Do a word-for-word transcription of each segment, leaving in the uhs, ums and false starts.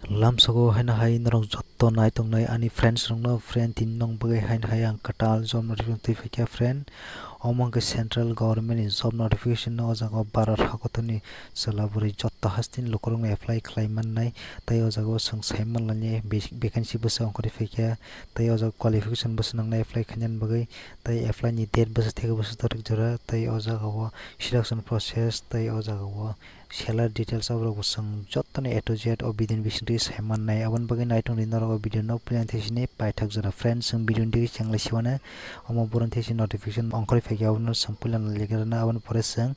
Lamsogo haino hai norok jotto nai tongnai ani friends rokno, friend, tini nong bagwi haino hai ang kwtal job notification twi phaikha friend. Omo hwnkhe central government ni job notification no, o jaga o Bharat hakotorni chwla bwrwi jotto hasteni lukurokno apply khlai mannai. Tei o jaga o chwng sai manlaiya vacancy bwsa ongkhorwi phaikha, tei o jaga qualification bwsa nangnai apply khainani bagwi, tei apply ni date bwsa theke bwsa tarik jora, tei o jaga o selection process, tei o jaga o salary details, aborok bo chwng jottoni A to Z o video ni bisingtwi sai mannai. Aboni bagwi nai tongdi norok o video no puila thesini paithak jora. Friends, chwng video ni digi cheng lai siwano, omo boroni thesini notification ongkhorwi phaikha, abono chwng puila nailaigwrana, aboni pore chwng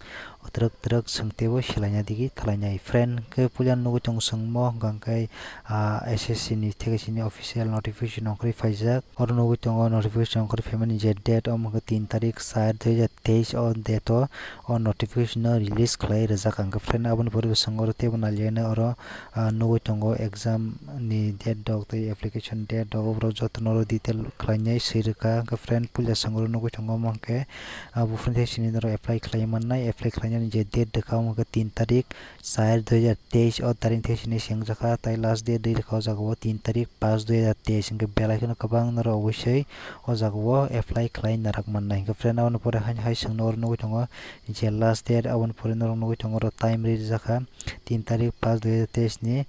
twrwk twrwk chwng teibo selaina digi thalainai. Friend, hwnkhe puila nugwi tongo chwng mo hwnkha hwnkhe, ah, S S C ni theke sini official notification ongkhorwi phaijak. Oro nugwi tongo notification ongkhorwi phaimani je date, omo hwnkhe tin tarik char dui hajar teis o date o, o notification no release khlai rijak ang khe friend. Aboni pore bo chwng oro teibo nailaina oro, ah, nugwi tongo exam ni date rok tei application date rok, oborok jotono oro detail khlainai swi rwkha. Hwnkhe friend, puila chwng oro nugwi tongo omo hwnkhe, ah, buphuruni thai sini norok apply khlai mannai, apply khlainani je date rwkha omo hwnkhe tin tarik char dui hajar teis o tarik thai sini se wngjakha, tei last date rwkha o jaga o tin tarik panch dui hajar teis, hwnkhe belai kheno kwbang norok obosoi o jaga o apply khlai narak mannai. Hwnkhe friend, aboni pore haino hai chwngno oro nugwi tongo je last date, aboni pore norok nugwi tongo oro time ri rijakha tin tarik panch dui hajar teis ni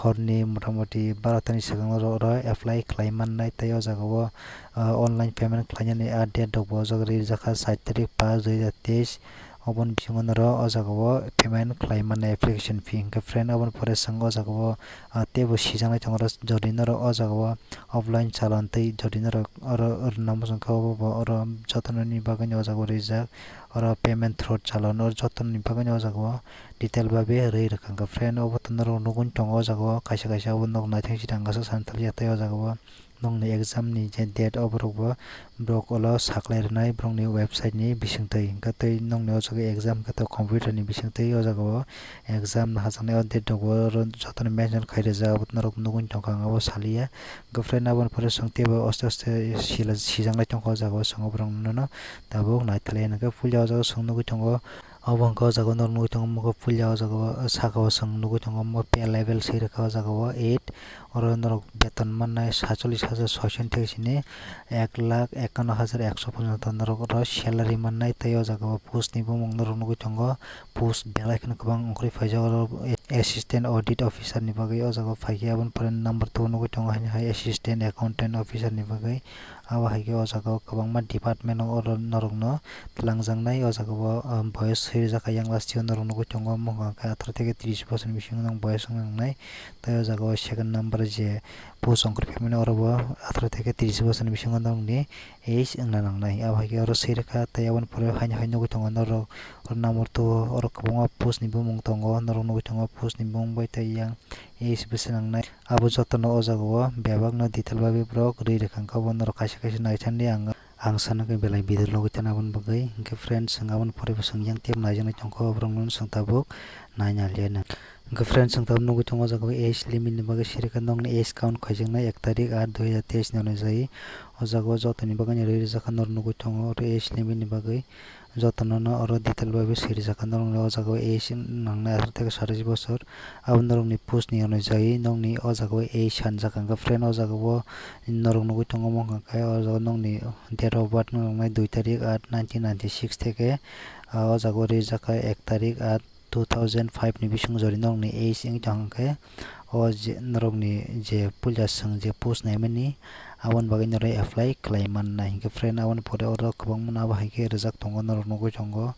horni motamoti barota ni swkang norok oro apply khlai mannai, tei o jaga o, ah, online payment khlainani a date rok bo o jaga ri rijakha char tarik panch dui hajar teis. Oboni bisingo norok o jaga o payment khlai mannai application fee. Hwnkhe friend, aboni pore chwng o jaga o, ah, teibo sijaknai tongo, oro jodi norok o jaga o offline chalon tei jodi norok oro rwna muchung khe, obo bo oro jotono ni bagwi ni o jaga o rijak, oro payment through chalon, oro jotono ni bagwi ni o jaga o detail babe rwi rwkha. Hwnkhe friend, obo to norok nugwi tongo o jaga o kaisa kaisa, obo norok naithok sida ang khe santalya tei o jaga o nokni exam ni je date, o borok bo borok ulo saklai rwnai borokni website ni bisingtwi. Hwnkhe tei nokni o jaga exam khe to computer ni bisingtwi, o jaga o exam no hajaknai o date rok bo oro jotono mention khai rijak, abo norok nugwi tongkha, ang abo saliya. Hwnkhe friend, aboni pore chwng teibo aste aste sila sijaknai tongkha o jaga o, chwng o borok no tabuk naithalai. Hwnkhe puila o jaga o chwng nugwi tongo. Obo hwnkhe o jaga o norok nugwi tongo, omo khe puila o jaga o, saka o chwng nugwi tongo, omo pay level se rwkha o jaga o eight. Oro norok beton mannai saitchollish hajar soiso ni theke sini ek lakh ekanno hajar ekso porjonto norok oro salary mannai. Tei o jaga o post ni bumung norok nugwi tongo, post belai kheno kwbang ongkhorwi phaijak oro, assistant audit officer ni bagwi o jaga o phaikhe, aboni pore number two nugwi tongo, haino hai assistant accountant officer ni bagwi. Abo hai khe o jaga o kwbangma department o oro norokno twlangjaknai. O jaga o, ah, boyos swi rijak kha, yang last o norok nugwi tongo, omo hwnka khe atharo theke tris bosorni bisingo nang boyos wng nangnai. Tei o jaga o second number je post ongkhorwi phaimani, oro bo atharo theke tris bosorni bisingo norokni age wngna nangnai. Abo hai khe oro swi rwkha, tei aboni pore haino hai nugwi tongo norok, oro number two o oro kwbangma post ni bumung tongo, norok nugwi tongo post ni bumung bai tei yang age bwswk nangnai. Abo jotono o jaga o bebak no detail bai borok rwi rwkha, hwnkhe obo norok kaisa kaisa naithani ang, ang sana khe belai video logwi tana aboni bagwi. Hwnkhe friends, chwng aboni pore bo chwng yang tei naijaknai tongkha, borok no chwng tabuk naina liya nang. Hwnkhe friends, chwng tabuk nugwi tongo o jaga o age limit ni bagwi siri khe nokni age count khaijaknai ek tarik aat dui hajar teis ni onujai. O jaga o jotoni bagwi no rwi rwjak kha, norok nugwi tongo oro age limit ni bagwi. Jotono no oro detail bai bo swi rijak kha, norok ni o jaga o age nangnai atharo theke satais bosor. Abo norok ni post ni onujai nokni o jaga o age sanjak kha, hwnkhe friend o jaga o norok nugwi tongo, omo hwnka khe o jaga nokni date of birth no nangnai dui tarik aat nineteen ninety six theke, ah, o jaga o rijak kha ek tarik aat two thousand five ni bising jori norokni age wng tong khe, o je norokni je puila chwng je post naimani, aboni bagwi norok apply khlai mannai. Hinkhe friend, aboni pore oro kwbangma abo hai khe rijak tongo, norok nugwi tongo.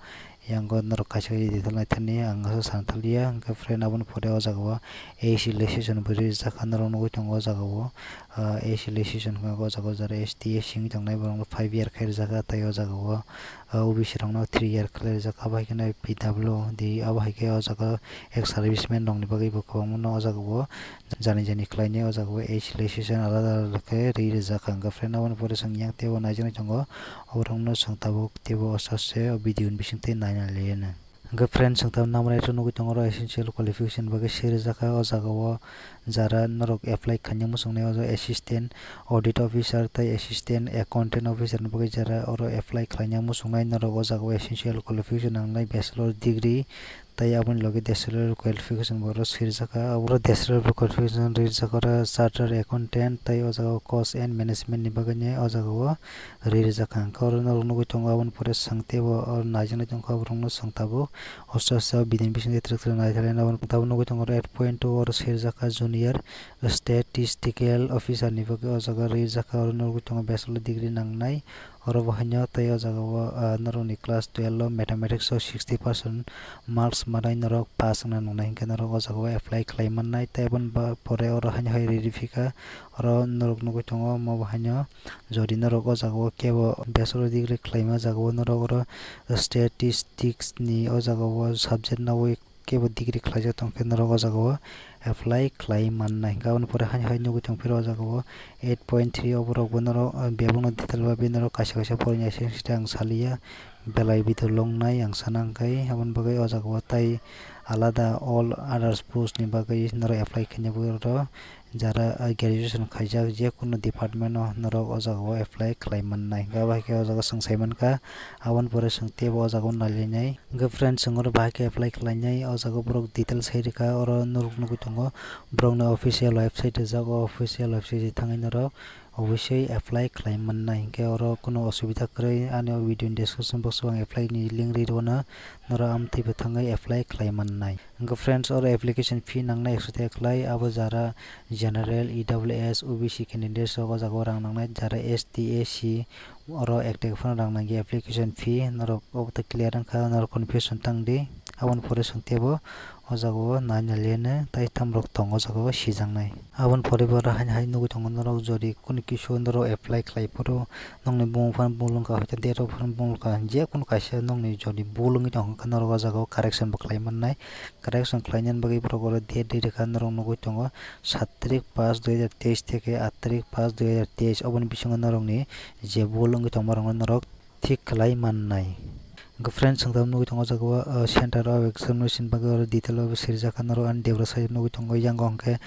Yango norok kaisa kaisa detail naithani ang asa sana thaliya. Hinkhe friend, aboni pore o jaga o age relaxation bo rijak kha, norok nugwi tongo o jaga o. Ah, age relaxation hwnka khe o jaga o jara S T, S C wngwi tongnai borok no five year khe rijak kha, tei o jaga o ah, O B C rokno three year khlai rijak, abo hai kheno P W D, abo hai khe o jaga o ex serviceman rokni bagwi bo kwbangma no o jaga o jani jani khlainai, o jaga o age relaxation alada alada khe rwi rijak ang khe friend. Aboni pore chwng yang teibo naijaknai tongo, oborokno chwng tabuk teibo o sose o video ni bisingtwi naina liya nang. Hwnkhe friend, chwng tabuk number eight o nugwi tongo, oro essential qualification bagwi swi rijak kha o jaga o. Jara norok apply khaina muchungnai, o jaga assistant audit officer tei assistant accountant officer ni bagwi jara oro apply khlaina muchungnai norok, o jaga o essential qualification nangnai bachelor degree tei aboni loge desirable qualification bo oro swirijak kha. Oro desirable qualification rijak oro chartered accountant tei o jaga o cost and management ni bagwi ni o jaga o rijak kha. Hwnkhe oro norok nugwi tongo aboni pore chwng teibo oro naijaknai tongkha borokno chwng tabuk osta osta bini bisingtwi twrwk twrwk naithani abo tabuk nugwi tongo oro eight point two oro swirijak kha junior statistical officer ni bagwi o jaga rijak kha oro nugwi tongo bachelor degree nangnai. Oro bo haino tei o jaga o, ah, norokni class twelve o mathematics o sixty percent marks manai norok pass wngna nungnai hinkhe norok o jaga o apply khlai mannai. Tei aboni ba pore oro haino hai riri phika oro norok nugwi tongo omo bo haino jodi norok o jaga o kebo bachelor degree khlaima jaga o norok oro statistics ni o jaga o subject nawi kebo degree khlaijak tongkhe norok o jaga o apply khlai mannai. Hinkhe aboni pore haino hai nugwi tongphiro o jaga o eight point three o borok bo norok, ah, bebakno detail bai norok kaisa kaisa porina side side ang saliya belai video longnai ang sana hinkhe aboni bagwi o jaga o tei alada all others post ni bagwi norok apply khaina bagwi oro jara, ah, graduation khaijak je kunu department o norok o jaga o apply khlai mannai. Hinkhe abo hai khe o jaga o chwng sai mankha aboni pore chwng teibo o jaga o nailainai. Hinkhe friends, chwng oro bahai khe apply khlainai, o jaga o borok details hai rwkha, oro norok nugwi tongo borokni official website rijak, o official website thangwi norok obosoi apply khlai mannai. Hinkhe oro kunu osubida kwrwi, ani o video ni description box o ang apply ni link ri rwno, norok amtwi bo thangwi apply khlai mannai. Hinkhe friends, oro application fee nangnai ekso taka khlai, abo jara general, E W S, O B C candidates rok o jaga o rang nangnai, jara S T, S C, oro ek taka phano rang nangya application fee, norok obo to clear wngkha, norok confusion tangdi. Aboni pore chwng teibo o jaga o nai nai leno tai tam rok tongo o jaga o sijaknai. Aboni pore bo oro haino hai nugwi tongo norok jodi kunu kisu norok apply khlai phuru nokni bumung phano bul wngkha, hoite date rok phano bul wngkha, je kunu kaisa nokni jodi bul wngwi tongkha norok o jaga o correction bo khlai mannai. Correction khlainani bagwi borok oro date ri rwkha norok nugwi tongo. Saat tarik pas dui hajar teis theke aat tarik pas dui hajar teis oboni bisingo norokni je bul wngwi tongmarokno norok thik khlai mannai. Hwnkhe friends, chwng tabuk nugwi tongo o jaga o, o, center o examination bagwi oro detail o swijak kha norok ani debra side o nugwi tongo, yango hwnkhe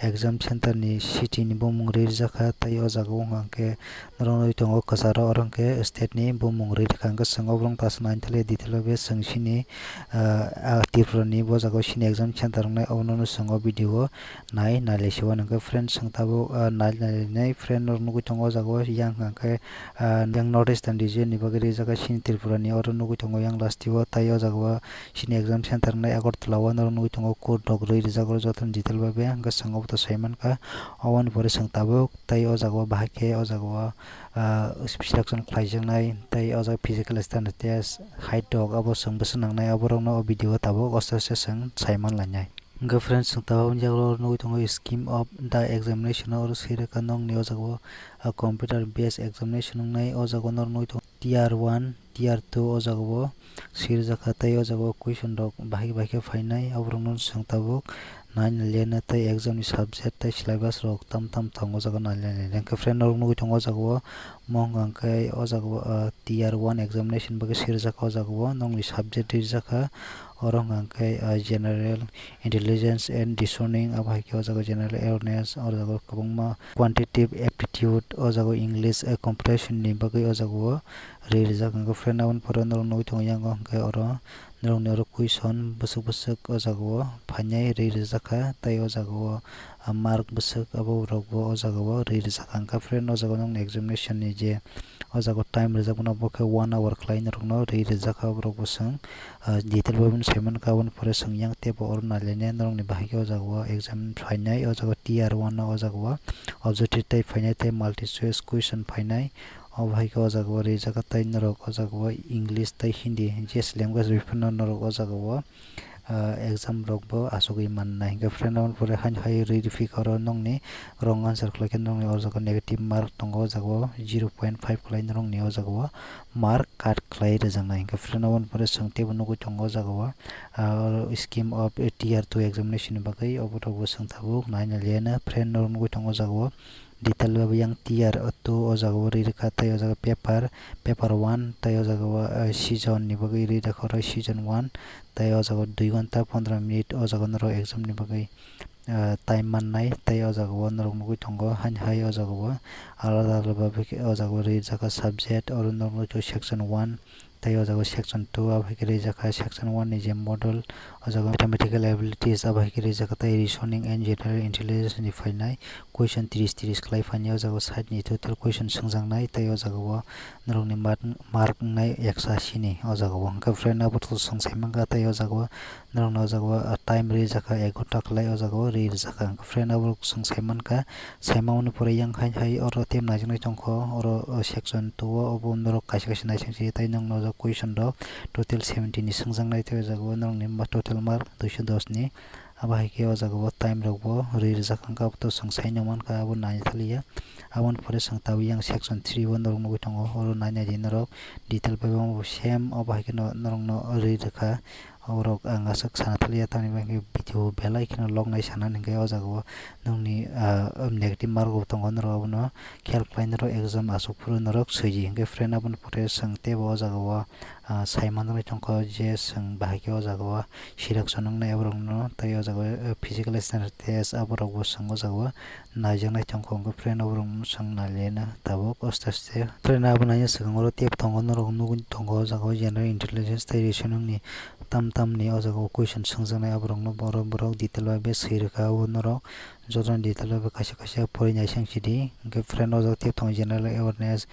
exam center ni city ni bumung rijak kha, tei o jaga o hwnkhe norok nugwi tongo kwcharo oro hwnkhe state ni bumung rijak kha, hwnkhe chwng oborok ta swk naina thangli detail o be chwng chini, ah, ah, Tripura ni bo jaga o chini exam center wngnai, obono chwng o video o nai nailai se uanw. Hwnkhe friends, chwng tabuk, ah, nai nailai nai friend rok nugwi tongo o jaga o, yang hwnkhe, ah, yang North Eastern region ni bagwi rijak kha chini Tripura ni, oro nugwi tongo yang last o, tei o jaga o chini exam center wngnai Agartala o, norok nugwi tongo code rok rwi rijak, oro jotono detail bai be hwnkhe chwng obo to sai mankha. Oboni pore chwng tabuk tei o jaga o bahai khe o jaga o, ah, selection khlaijaknai tei o jaga physical standard test, height rok abo chwng bwswk nangnai, aborokno o video o tabuk oste oste chwng sai manlainai. Hwnkhe friends, chwng tabuk jagao nugwi tongo scheme of the examination, oro swi rwkha nokni o jaga o, ah, computer based examination wngnai, o jaga o norok nugwi tongo tier one, tier two o jaga o swi rwjak kha, tei o jaga o question rok bahai bahai khe phainai, aborokno chwng tabuk nai nailaiya tei exam ni subject tei syllabus rok tam tam tongo o jaga o nai nailaiya. Hwnkhe friend norok nugwi tongo o jaga o, omo hwnka hwnkhe o jaga o, ah, tier one examination bagwi swi rwjak kha o jaga o, nokni subject rijak kha. Oro hwnka hwnkhe, ah, general intelligence and reasoning, abo hai khe o jaga o general awareness, o jaga o kwbangma quantitative aptitude, o jaga o English, ah, comprehension ni bagwi o jaga o rwi rijak. Hwnkhe friend, aboni pore norok nugwi tongo yango hwnkhe oro norokni oro question bwswk bwswk o jaga o phainai rwi rijak kha, tei o jaga o, ah, mark bwswk abo rok bo o jaga o rwi rijak kha. Hwnkhe friend, o jaga o nokni examination ni je o jaga o time rijak mano, bo khe one hour khlai norokno rwi rijak kha, borok bo chwng, ah, detail bai bono sai mankha. Aboni pore chwng yang teibo oro nailainai norokni bahai khe o jaga o exam phainai, o jaga o tier one o, o jaga o objective type phainai tei multi choice question phainai. Obo hai khe o jaga o rijak kha tei norok o jaga o English tei Hindi, je language bai phano norok o jaga o ah, exam rok bo achugwi mannai. Hwnkhe friend, aboni pore haino hai rwi rwphikha oro nokni wrong answer khlai khe nokni o jaga o negative mark tongo, o jaga o zero point five khlai norokni o jaga o mark cut khlai rwjaknai. Hwnkhe friend, aboni pore chwng teibo nugwi tongo o jaga o, ah, oro scheme of tier two examination ni bagwi obo rok bo chwng tabuk nai nailaiya. Friend, norok nugwi tongo o jaga o detail bai bo yang tier two o jaga o rwi rwkha, tei o jaga paper, paper one, tei o jaga o, ah, season ni bagwi rwi rwkha oro season one, tei o jaga o dui ghonta pondro minute o jaga o norok exam ni bagwi, ah, time mannai, tei o jaga o norok nugwi tongo haino hai o jaga o alada alada bai khe o jaga o rwi rwkha subject, oro norok nugwi tongo section one, tei o jaga o section two, abo hai khe rijak kha section one ni je model, O jaga mathematical abilities abo hai khe rijak kha, tei reasoning and general intelligence ni phainai question tris tris khlai phainai. O jaga side ni total question swngjaknai, tei o jaga o norokni mark, mark wngnai eksa sini o jaga o. Hwnkhe friend, abo to swng sai mankha, tei o jaga o norokno o jaga o, ah, time rijak kha, ek ghonta khlai o jaga o ri rijak kha. Hwnkhe friend, abo swng sai mankha, sai mamani pore yang hai hai oro tei naijaknai tongkho, oro, o section two o obo norok kaisa kaisa naising si, tei norokno o jaga question rok total seventy ni swngjaknai, tei o jaga o norokni ma-, total mark duiso dos ni. Abo hai khe o jaga o time rok bo ri rijak kha, hwnkhe abo to swng sai no mankha, abo nai thaliya. Aboni pore swng tabuk yang section three o norok nugwi tongo, oro nai nai di norok detail bai bo same, obo hai khe no norokno ri rwkha. Borok ang aswk sana thaliya, tamni bagwi video belai kheno log nai sana hwnkhe o jaga o nokni, ah, negative mark bo tongo, norok abono khel khlai norok exam aswk phuru norok swi di. Hwnkhe friend, aboni pore chwng teibo o jaga o, ah, sai manjaknai tongkha je chwng bahai khe o jaga o selection wngnai aborokno, tei o jaga o, eh, physical standard test aborok bo chwng o jaga o naijaknai tongkha. Hwnkhe friend, aborokno chwng nailaina tabuk aste aste. Friend, abo naina swkang oro tep tongo, norok nugwi tongo o jaga o general intelligence tei reasoning ni tam tam ni o jaga o question swngjaknai, aborokno borok borok detail bai be swi rwkha o norok jotono detail bai be kaisa kaisa pori naising sidi. Hwnkhe friend, o jaga tep tongo general awareness,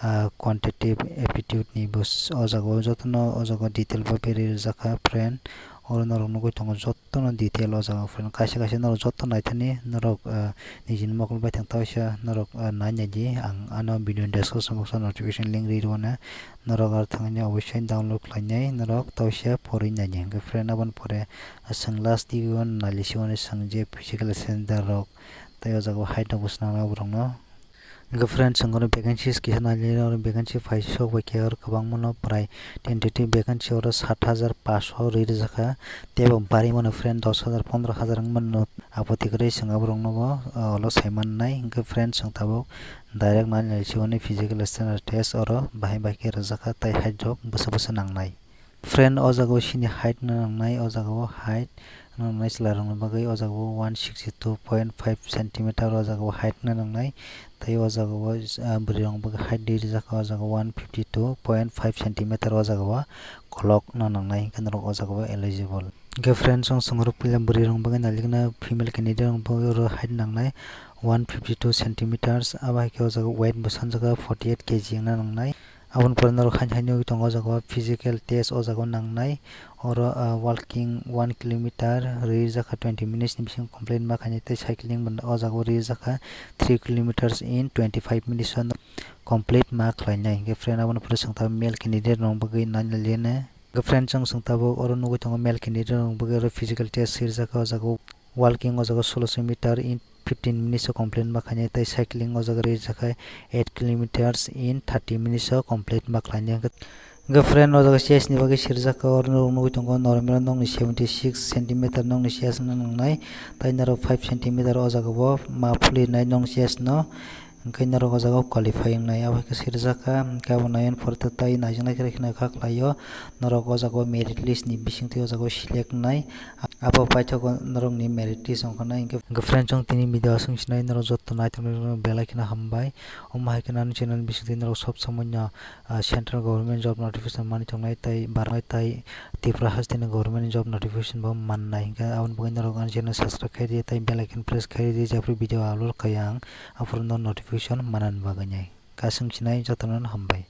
ah, quantitative aptitude ni bo s-, o jaga o jotono o jaga o detail bai be ri rwjak kha friend. Oro norok nugwi tongo jotono detail o jaga o friend. Kaisa kaisa norok joto naithani norok, ah, nijini mokol bai thang taisa norok, ah, nai nai di. Ang ano video ni description box o notification link ri rwna. Norok aro thangwi oboisoi download khlainai, norok taisa pori naidi. Hwnkhe friend, aboni pore, ah, chwng last video o nailai si mani chwng je physical standard rok tei o jaga o height rok bo swnamnai borokno. Hwnkhe friend, chwng oro vacancies kisa nailai, oro vacancy phaisok bai khe oro kwbangma no prai tentative vacancy oro sat hajar paanch sho ri rwjak kha, tei bo bari mano friend, dos hajar pondro hajar wng mano. Apothikarwi chwng aborokno bo, ah, ulo sai mannai. Hwnkhe friend, chwng tabuk direct nai nai si mani physical standard test oro bahai bai khe rwjak kha, tei height rok bwsa bwsa nangnai. Friend, o jaga o sini height no nangnai, o jaga o height no nangnai chwla rokni bagwi, o jaga o one sixty two point five centimeter o jaga o height no nangnai, tei o jaga o, ah, bwrwi rokni bagwi height di rijak kha, o jaga o one fifty two point five centimeter o jaga o kolok no nangnai, hwnkhe norok o jaga o eligible. Hwnkhe friend, chwng chwng oro puila bwrwi rokni bagwi nailikna female candidate rokni bagwi oro height nangnai one fifty two centimeters, abo hai khe o jaga o weight bo sanjak kha forty eight K G wngna nangnai. Aboni pore norok haino haino tongo o jaga o physical test o jaga o nangnai. Oro, ah, walking one kilometer ri rwjak kha twenty minutes ni bisingo complete ma khainai, tei cycling bo o jaga o ri rwjak kha three kilometers in twenty five minutes o complete ma khlainai. Hwnkhe friend, aboni pore chwng tabuk male candidate rokni bagwi nai nai liya nai. Hwnkhe friend, chwng chwng tabuk oro nugwi tongo male candidate rokni bagwi oro physical test ri rwjak kha o jaga o. Walking o jaga soloso meter in fifteen minutes o complete ma khainai, tei cycling o jaga rijak kha eight kilometers in thirty minutes o complete ma khlainai. Hwnkhe friend, o jaga chest ni bagwi sirjak kha, oro norok nugwi tongo normal nokni seventy six centimeter nokni chest wngna nangnai, tei norok five centimeter o jaga bo ma phulirnai nokni chest no. Hwnkhe norok o jaga o qualify wngnai, abo hai khe sirjak kha. Hwnkhe abo naiwi phuru tei naijaknai khe kheno kha khlaio, norok o jaga o merit list ni bisingtwi o jaga o select wngnai, abo paithago norokni merit list wngkha nai. Hwnkhe friend, chwng tini video aswk sinai, norok joto naithoknai rokno belai kheno hambai. Omo hai khe nani channel bisingtwi norok sob somoi no, ah, central government job notification mani tongnai tei barnai tei Tripura hasteni government job notification bo mannai. Hwnkhe aboni bagwi norok ani channel subscribe khai di tei bell icon press khai di, jephru video upload khai ang, aphuru no notification manani bagwi nai. Kasung sinai jotono hambai.